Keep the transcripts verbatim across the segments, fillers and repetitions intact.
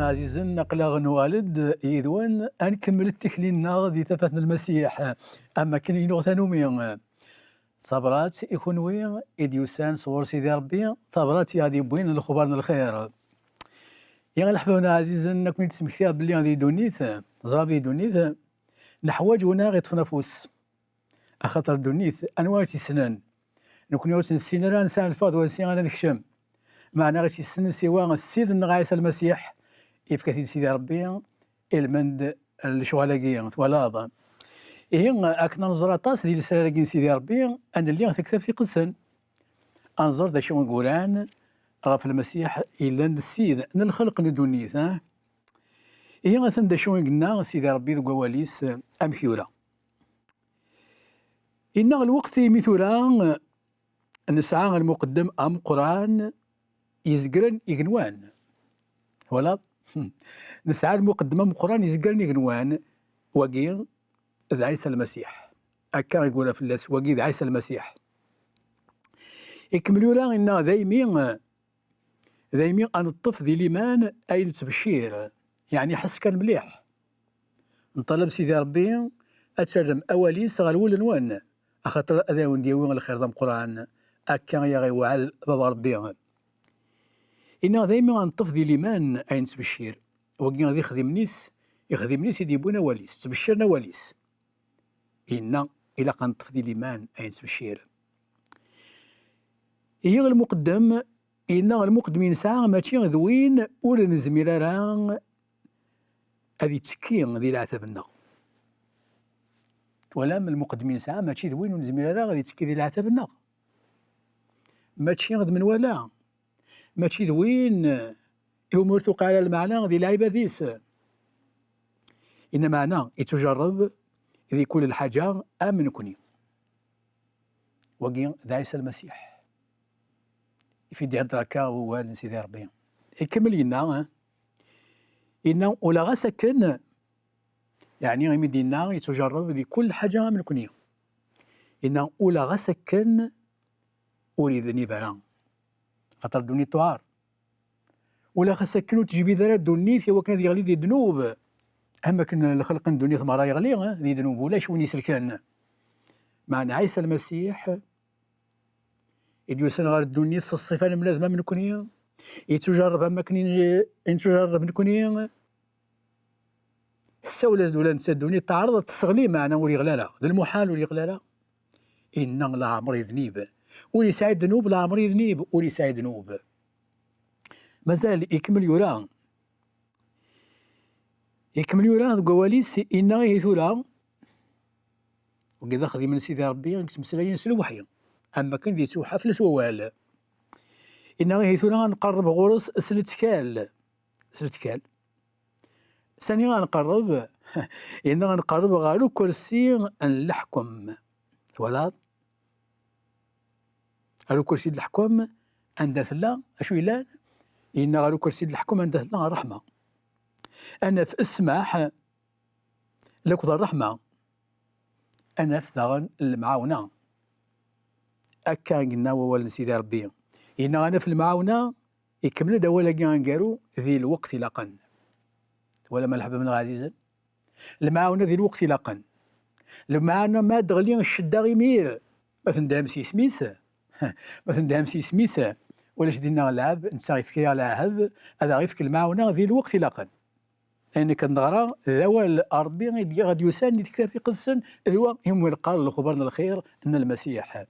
Ɛzizen, aql-aɣ nuɣal-d yid-wen ad nkemmel tikli-nneɣ di tafat n Lmasiḥ, am wakken i nuɣ tanumi. D tabrat i kunwi i d-yusan sɣur Sidi Ṛebbi, tabrat i aɣ-d-yewwin lexbar n lxir. Ya leḥbab-nneɣ ɛzizen, ad ken-id-smektiɣ belli di ddunit, ẓra di ddunit, neḥwaǧ win ara ɣ-iṭṭfen afus. Axaṭer ddunit, anwa i tt-yessnen? Nekni ur tt-nessin ara, nesɛa lfeɣ d wansi ara nekcem. Meɛna i tt-yessnen siwa Ssid-nneɣ Ɛisa Lmasiḥ, yefka-t-id Sidi Ṛebbi, ilmend lecɣal-agi, twalaḍ. Ihi, akken ad nẓer aṭas di lesrar-agi n Sidi Ṛebbi, ad nelli ɣef Tektabt Iqedsen, ad nẓer d acu i yuran ɣef Lmasiḥ yellan d Ssid n lxelq n ddunit, ah? Ihi, atan d acu i yenna Sidi Ṛebbi deg wawal-is, amek yura. Inna lweqt imi tura nesɛa lmuqeddem ameqqran yezgren igenwan. Twalaḍ? Nesɛa lmuqeddem ameqqran yezgren igenwan, wagi d Ɛisa Lmasiḥ. Akka i yura fell-as, wagi d Ɛisa Lmasiḥ. Ikemmel yura, inna daymi, daymi ad neṭṭef di liman ay nettbeccir, yeɛni ḥess kan mliḥ. Nṭalab Sidi Ṛebbi ad terrem awal-is ɣer wul-nwen, axaṭer ad awen-d-yawi lxir d ameqqran, akka i aɣ-iweɛɛed Baba Ṛebbi. Inna daymi ad neṭṭef di liman ay nettbeccir. Wagi d ixdimen-is, ixdimen-is i d-yewwin awal-is, ttbecciren awal-is. Inna ilaq ad neṭṭef di liman ay nettbeccir. Ihi lmuqeddem, inna lmuqeddem i nesɛa mačči d win ur nezmir ara ad yettekki di leɛtab-nneɣ. Twalam, lmuqeddem i nesɛa mačči d win ur nezmir ara ad yettekki di leɛtab-nneɣ. Mačči d menwala, mačči d win iwumi ur tuqiɛ ara lmeɛna di lɛibad-is. Inna meɛna, ittujarreb di kul lḥaǧa am nekni. Wagi d Ɛisa Lmasiḥ. Ifi d-ihedder akka wawal n Sidi Ṛebbi. Ikemmel yenna, eh? Yenna, ula ɣas akken, yeɛni imi d-yenna, ittujarreb di kul lḥaǧa am nekni. Yenna, ula ɣas akken ur idnib ara. Xaṭer ddunit tuɛer. Ula xas akken ur tejbid ara ddunit i wakken ad yeɣli di ddnub, am akken lxelq n ddunit merra yeɣli, eh, di ddnub, ulac win iselken. Meɛna Ɛisa Lmasiḥ i d-yusan ɣer ddunit s ṣṣifa n bnadem am nekni, yettujarreb am akken i n-, i nettujarreb nekni. Tessawel-as-d ula netta ddunit, teɛreḍ ad tesseɣli, meɛna ur yeɣli ara. D lmuḥal ur yeɣli ara. Inna leɛmer idnib. Ur yesɛi ddnub, leɛmer idnib, ur yesɛi ddnub. Mazal ikemmel yura. Ikemmel yura deg wawal-is, inna ihi tura, wagi d axdim n Sidi Ṛebbi i yettmeslayen s lweḥyi, am wakken d yettweḥḥa fell-as wawal. Inna ihi tura ad nqerreb ɣur-s s lettkal. S lettkal. Sani ad nqerreb? Inna ad nqerreb ɣer ukersi n leḥkem. Twalaḍ? Ɣer ukersi n leḥkem anda tella, acu yellan? Inna ɣer ukersi n leḥkem anda tella ṛṛeḥma. Ad naf ssmaḥ lakked ṛṛeḥma. Ad naf daɣen lemɛawna. Akka i yenna wawal n Sidi Ṛebbi. Yenna ad naf lemɛawna, ikemmel-d awal-agi aneggaru, di lweqt ilaqen. Twalam a leḥbab-nneɣ ɛzizen? Lemɛawna di lweqt ilaqen. Lemɛawna ma d-teɣli ccedda imir, ma tendeham s yisem-is, ma tendeham s yisem-is, ulac dinna lɛeb, netta yefka-yaɣ lɛahed, ad aɣ-yefk lemɛawna di lweqt ilaqen. Ayen akka neɣra, d awal n Ṛebbi i d-, i ɣ-d-yusan di tektabt iqedsen, d wa iwumi neqqar lexbar n lxir n Lmasiḥ.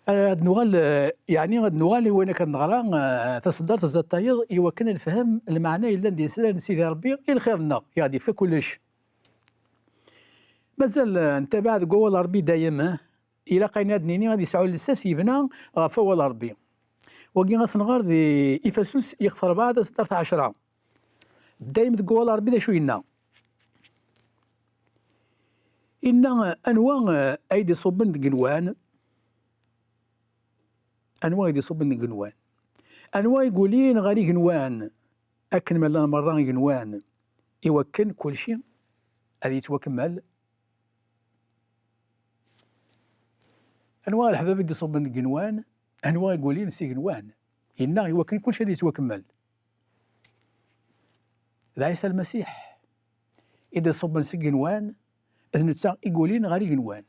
Ad nuɣal, eh, yeɛni ad nuɣal i wayen akka neɣra, eh, taṣeddart zdat tayeḍ, i wakken ad nefhem lmeɛna yellan di lesrar n Sidi Ṛebbi i lxir-nneɣ, i ɣ-d-yefka kullec. Mazal, eh, ntabaɛ deg wawal n Ṛebbi dayem, eh, ilaq ayen ad nini ad yesɛu llsas yebna ɣef wawal n Ṛebbi. Wagi ad t-nɣer di Ifasus ixef rebɛa taseddart ɛecra. Dayem deg wawal n Ṛebbi d acu yenna? Inna, anwa, eh, ay d-iṣubben deg igenwan? Anwa ay d-iṣubben deg igenwan? Anwa i yulin ɣer igenwan akken ma llan merra igenwan, i wakken kulci ad yettwakemmel? Anwa a leḥbab i d-iṣubben deg igenwan? Anwa i yulin s igenwan? Yenna i wakken kulci ad yettwakemmel. d Ɛisa Lmasiḥ i d-iṣubben seg igenwan, d netta i yulin ɣer igenwan.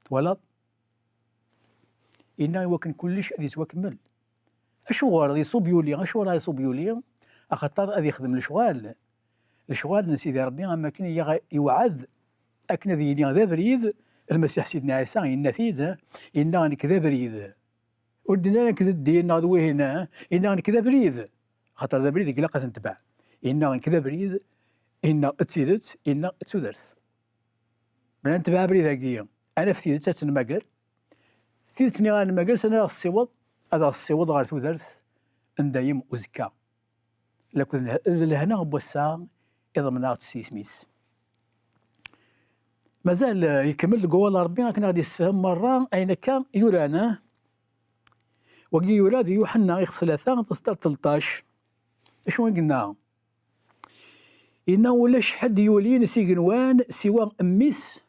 Twalaḍ? Yenna i wakken kullec ad yettwakemmel. Acuɣer iṣub yuli? Acuɣer iṣub yuli? Axaṭer ad yexdem lecɣal. Lecɣal n Sidi Ṛebbi am wakken i aɣ-iwɛed akken ad yili d abrid. Lmasiḥ Sidna Ɛisa yenna-t-id, yenna: "Nekk d abrid." Ur d-yenni ara: "Nekk d ddin" neɣ d wihin, yenna: "Nekk d abrid." Axaṭer d abrid i ilaq ad t-netbeɛ. Yenna: "Nekk d abrid", yenna: "D tidet", yenna: "D tudert." Mi ara netbeɛ abrid-agi, ad naf tidet, ad tt-nmager. Tidet-nni ara nmager, sani ara ɣ-tessiweḍ? Ad ɣ-tessiweḍ ɣer tudert n dayem uzekka. Lakked leh-, d lehna n wass-a, iḍmen-aɣ-tt s yisem-is. Mazal, eh, ikemmel deg wawal n Ṛebbi akken ad ɣ-d-yessefhem merra ayen akka yuran, eh? Wagi yura di Yuḥenna ixef tlata, taseddart tleṭṭac. Acu i yenna? Yenna: "Ulac ḥedd yulin s igenwan siwa mmi-s,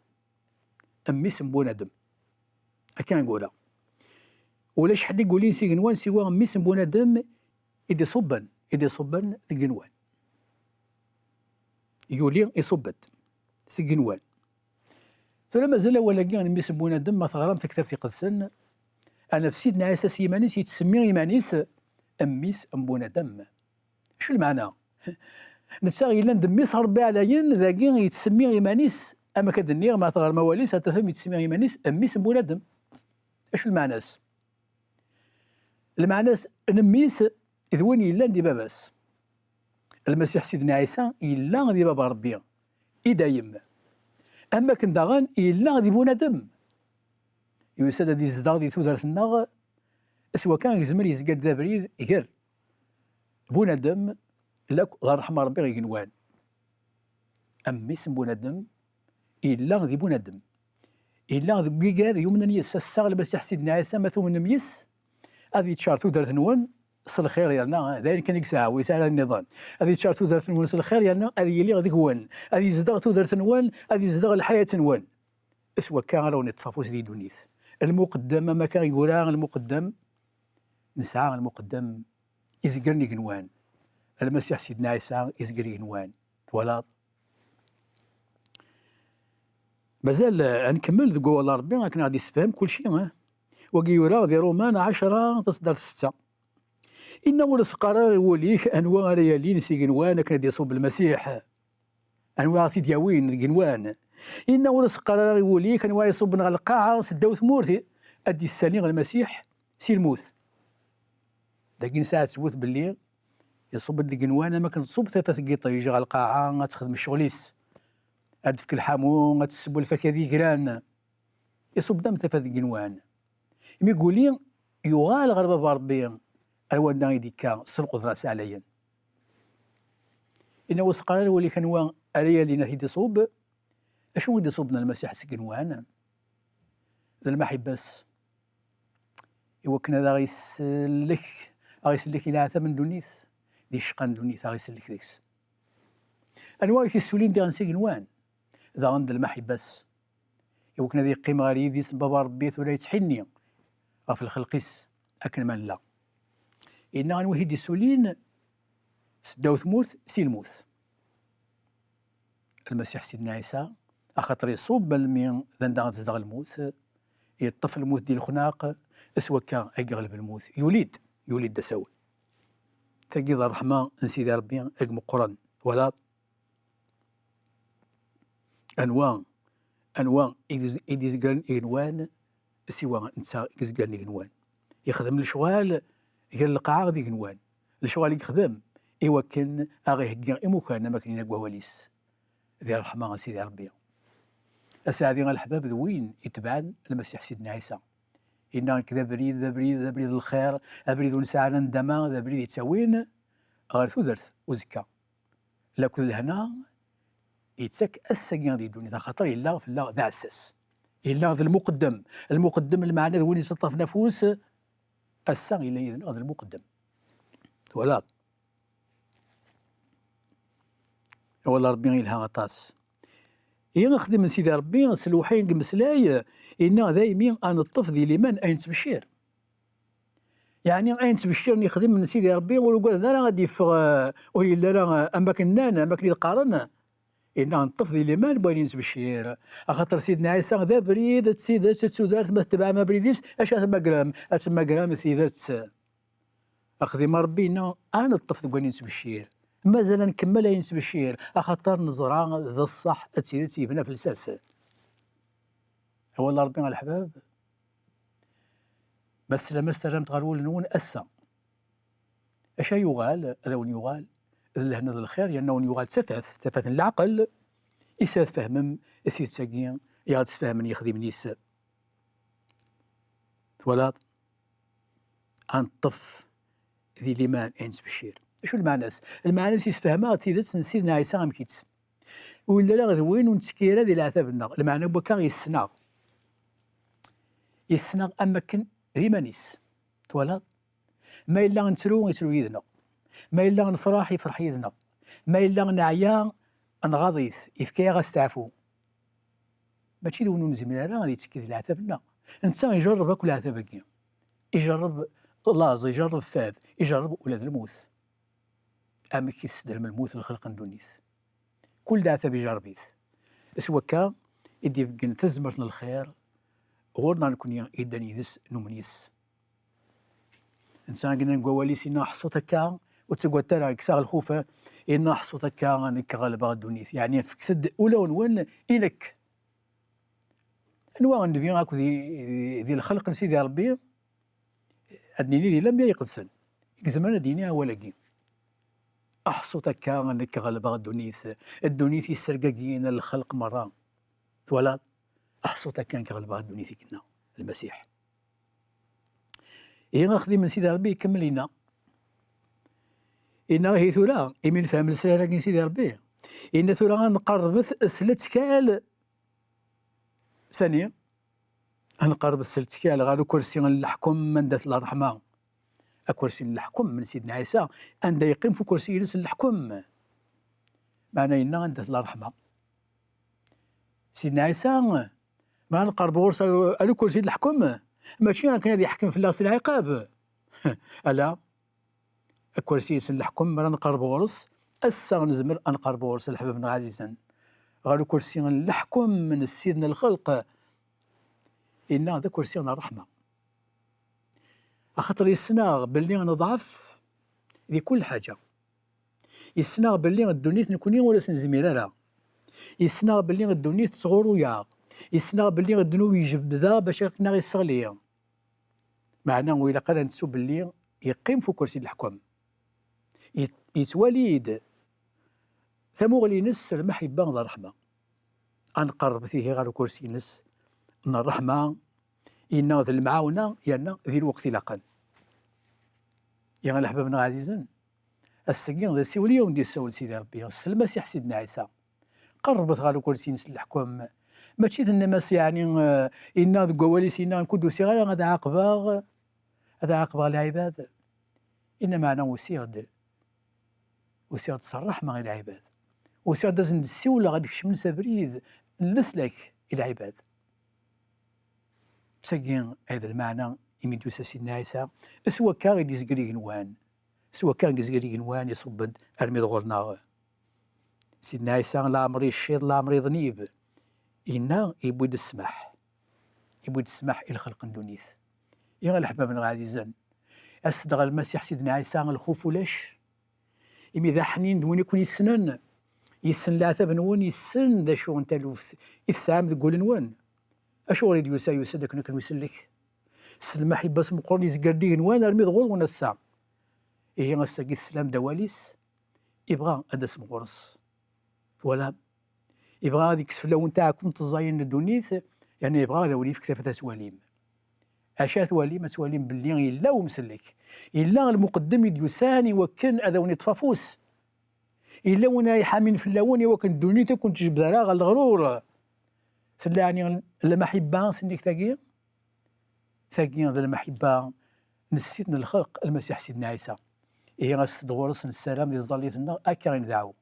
mmi-s n bunadem." Akka i yura. "Ulac ḥedd i yulin s igenwan siwa mmi-s n bunadem i d-iṣubben, i d-iṣubben deg igenwan." Yuli iṣubb-d seg igenwan. Tura mazal awal-agi n mmi-s n bunadem, ma teɣram taktabt iqedsen, ad naf Sidna Ɛisa s yiman-is yettsemmi iman-is mmi-s n bunadem. Acu lmeɛna? Netta yellan d mmi-s Ṛebbi ɛlayen, dagi yettsemmi iman-is, amek ad d-nniɣ, ma teɣrem awal-is, ad tafem yettsemmi iman-is mmi-s n bunadem. Acu lmeɛna-s? Lmeɛna-s n mmi-s d win yellan di baba-s. Lmasiḥ Sidna Ɛisa yella di baba Ṛebbi i dayem. Am wakken daɣen yella di bunadem. Yusa-d ad izdeɣ di tudert-nneɣ, s wakka yezmer yezga-d d abrid gar bunadem lakk ɣer ṛṛeḥma Ṛebbi igenwan. Am mmi-s n bunadem, yella di bunadem. Yella deg wigad yumnen yes-s. Ass-a, Lmasiḥ Sidna Ɛisa, ma tumnem yes, ad yeččar tudert-nwen s lxir, yerna d ayen kan i yesɛa, ur yesɛi ara nniḍen. Ad yeččar tudert-nwen s lxir, yerna ad yili deg-wen. Ad yezdeɣ tudert-nwen, ad yezdeɣ lḥayat-nwen. S wakka ara wen-iṭṭef afus di ddunit. Lmuqeddem, am akka i yura lmuqeddem, nesɛa lmuqeddem izegren igenwan. Lmasiḥ Sidna Ɛisa izger igenwan. Twalaḍ? Mazal, eh, ad nkemmel deg wawal n Ṛebbi akken ad ɣ-d-yessefhem kulci, eh? Wagi yura di Ṛuman ɛecra, taseddart setta. Inna: "Ur as-qqar ara i wul-ik anwa ara yalin s igenwan akken ad d-iṣubb Lmasiḥ. Anwa ara ɣ-t-id-yawin deg igenwan?" Inna: "Ur as-qqar ara i wul-ik anwa ara iṣubben ɣer lqaɛa seddaw tmurt, ad d-issali Lmasiḥ si lmut." Dagi nesɛa ttbut belli iṣubb-d deg igenwan am akken tṣubb tafat n yiṭij ɣer lqaɛa ad texdem ccɣel-is, ad d-tefk lḥamu, ad tesseww lfakya d yigran. Iṣubb-d am tafat n yigenwan. Imi yuli, yuɣal ɣer baba Ṛebbi, ar wanda i d-ikka s lqudra-s ɛlayen. Inna: "Ur as-qqar ara i wul-ik anwa ara yalin ad t-id-iṣubb." Acu i d-iṣubben Lmasiḥ seg igenwan? D lmaḥibba-s. I wakken ad aɣ-isellek, aɣ-isellek i leɛtab n ddunit, di ccqa n ddunit, aɣ-isellek deg-s. Anwa i t-issulin diɣen s igenwan? Daɣen d lmaḥibba-s. I wakken ad yeqqim ɣer yidis n baba Ṛebbi, tura yettḥinni ɣef lxelq-is akken ma nella. Yenna: "Anwa i t-id-issulin seddaw tmurt si lmut?" Lmasiḥ Sidna Ɛisa, axaṭer iṣubb almi d anda ad tezdeɣ lmut, yeṭṭef lmut di lexnaq, s wakka ay yeɣleb lmut. Yuli-d, yuli-d d asawen. Tagi d ṛṛeḥma n Sidi Ṛebbi i imeqqren. Twalaḍ? Anwa, anwa i d-, i d-izegren igenwan? Siwa netta i izegren igenwan. Yexdem lecɣal gar lqaɛa d igenwan. Lecɣal i yexdem i wakken a ɣ-iheggi imukan, am akken yenna deg wawal-is, di ṛṛeḥma n Sidi Ṛebbi. Aseɛdi a leḥbab d win itebɛen Lmasiḥ Sidna Ɛisa. Yenna: "Nekk d abrid, d abrid, d abrid n lxir, abrid ur nesɛi ara ndama, d abrid yettawin ɣer tudert uzekka." Lakk d lehna yettak ass-agi di ddunit, axaṭer yella fell-aɣ d aɛessas. Yella d lmuqeddem. Lmuqeddem, lmeɛna d win yettaṭṭafen afus, ass-a yella yid-neɣ d lmuqeddem. Twalaḍ? Awal n Ṛebbi yelha aṭas. I axeddim n Sidi Ṛebbi, s lewḥi i yemmeslay, yenna daymi ad neṭṭef di liman ayen nettbeccir. Yeɛni ayen ttbecciren yexdimen n Sidi Ṛebbi ur ugaden ara ad d-yeffeɣ, eh, ur yelli ara, eh, am wakken nnan, am wakken i d-qqaren. Inna neṭṭef di liman n wayen i nettbeccir. Axaṭer Sidna Ɛisa d abrid, d tidet, d tudert, ma tetbeɛem abrid-is, acu ad temmagrem? Ad temmagrem tidet. Axdim n Ṛebbi inna ad neṭṭef deg wayen i nettbeccir. Mazal ad nkemmel ayen nettbeccir, axaṭer neẓra d ṣṣeḥ, d tidet yebna fell-as. Awal n Ṛebbi a leḥbab, ma teslam-as terram-t ɣer wul-nwen ass-a. Acu ay yuɣal, ad awen-yuɣal d lehna d lxir, yerna awen-yuɣal d tafat, tafat n leɛqel, i s ad tfehmem tidet-agi i aɣ-d-sfehmen yexdimen-is. Twalaḍ? Ad neṭṭef di liman ay nettbeccir. Acu lmeɛna-s? Lmeɛna-s yessefhem-aɣ-d tidet n Sidna Ɛisa amek-itt. Ur yelli ara d win ur nettekki ara di leɛtab-nneɣ. Lmeɛna n wakka yessen-aɣ. Yessen-aɣ am wakken d iman-is. Twalaḍ? Ma yella nettru, yettru yid-neɣ. Ma yella nefṛeḥ, yefṛeḥ yid-neɣ. Ma yella neɛya, nɣaḍ-it, yefka-yaɣ asteɛfu. Mačči d win ur nezmir ara ad yettekki di leɛtab-nneɣ. Netta ijerreb akk leɛtab-agi. Ijerreb laẓ, ijerreb fad, ijerreb ula d lmut. Amek i tessedrem lmut n lxelq n ddunit? Kul leɛtab ijerreb-it. S wakka i d-ibeggen tazmert n lxir ɣur-neɣ nekni yeddan yid-s, numen yes. Netta akken deg wawal-is inna ḥṣut akka, ur ttagadet ara, kkseɣ lxuf, inna ḥṣut akka nekk ɣelbeɣ ddunit. Yeɛni fket-d ulawen-nwen i nekk. Anwa nnbi akk di, di, di lxelq n Sidi Ṛebbi, ad nini di Lambiya Iqedsen, i izemren ad d-yini awal-agi? Ḥṣut akka nekk ɣelbeɣ ddunit, ddunit yessergagin lxelq merra. Twalaḍ? Ḥṣut akka nekk ɣelbeɣ ddunit, i yenna Lmasiḥ. Ihi axdim n Sidi Ṛebbi ikemmel inna. Inna ihi tura, imi nefhem lesrar-agi n Sidi Ṛebbi, inna tura ad nqerrbet s lettkal sani? Ad nqerrbet s lettkal ɣer ukersi n leḥkem anda tella ṛṛeḥma. Akersi n leḥkem n Sidna Ɛisa, anda yeqqim f ukersi-ines n leḥkem. Meɛna yenna anda tella ṛṛeḥma. Sidna Ɛisa, ma nqerreb ɣur-s ar, ar ukersi n leḥkem, mačči akken ad yeḥkem fell-aɣ s lɛiqab. Ala, akersi-ines n leḥkem, mi ara nqerreb ɣur-s, ass-a nezmer ad nqerreb ɣur-s, a leḥbab-nneɣ ɛzizen. Ɣer ukersi n leḥkem n Ssid n lxelq, inna d akersi n ṛṛeḥma. Axaṭer yessen-aɣ belli neḍɛef di kul ḥaǧa. Yessen-aɣ belli ddunit nekni ur as-nezmir ara. Yessen-aɣ belli ddunit tettɣurru-yaɣ. Yessen-aɣ belli ddnub yejbed-aɣ bac akken aɣ-isseɣli. Meɛna ur ilaq ara nettu belli yeqqim f ukersi n leḥkem. Yet-, yettwali-d tamuɣli-ines s lmaḥibba d ṛṛeḥma. Ad nqerreb tihi ɣer ukersi-ines n ṛṛeḥma, yenna d lemɛawna, yerna di lweqt ilaqen. Ya leḥbab-nneɣ ɛzizen, ass-agi d asiwel i awen-d-yessawel Sidi Ṛebbi s Lmasiḥ Sidna Ɛisa. Qerrbet ɣer ukersi-ines n leḥkem. Mačči tennam-as, yeɛni, eh, inna deg wawal-is, inna, nekk ur d-usiɣ ara ad ɛaqbeɣ, ad ɛaqbeɣ lɛibad. Inna meɛna usiɣ-d, usiɣ-d s ṛṛeḥma i lɛibad. Usiɣ-d ad sen-d-ssiwleɣ ad kecmen s abrid n leslak i lɛibad. Sagi ay d lmeɛna imi d-yusa Sidna Ɛisa, s wakka i d-yezger igenwan. S wakka i yezger igenwan iṣubben armi d ɣur-neɣ. Sidna Ɛisa leɛmer icciḍ, leɛmer iḍnib, inna yewwi-d ssmaḥ. Yewwi-d ssmaḥ i lxelq n ddunit. Ya leḥbab-nneɣ ɛzizen, as-d ɣer Lmasiḥ Sidna Ɛisa, lxuf ulac. Imi d aḥnin d win i ken-yessnen, yessen leɛtab-nwen, yessen d acu n taluft i tesɛam deg wul-nwen. Acuɣer i d-yusa, yusa-d akken ad ken-isellek? S lmaḥibba-s meqqren, yezger-d igenwan armi d ɣur-wen ass-a. Ihi ass-agi teslam-d awal-is, ibɣa ad d-tasem ɣur-s. Twalam? Ibɣa ad ikkes fell-awen taɛkemt ẓẓayen n ddunit, yerna ibɣa ad awen-yefk tafat ad twalim. Acu ad twalim? Ad twalim belli yella umsellek. Yella lmuqeddem i d-yusan i wakken ad awen-iṭṭef afus. Yella win ay iḥamin fell-awen i wakken ddunit ur ken-tejbed ara ɣer leɣrur. Tella ɛni lmaḥibba s nnig tagi? Tagi d lmaḥibba n Ssid n lxelq, Lmasiḥ Sidna Ɛisa. Ihi, as-d ɣur-s nessaram di tẓallit-nneɣ akka i ndeɛɛu.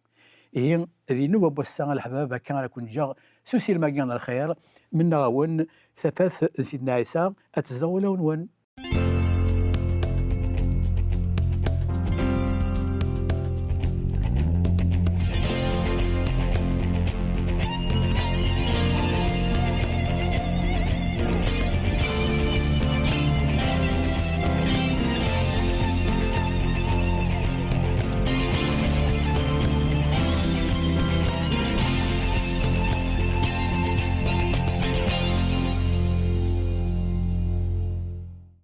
Ihi, di nnuba n wass-a, a leḥbab, akka ara ken-ǧǧeɣ s usirem-agi n lxir, mennaɣ-awen, tafat n Sidna Ɛisa ad tezdeɣ ulawen-nwen.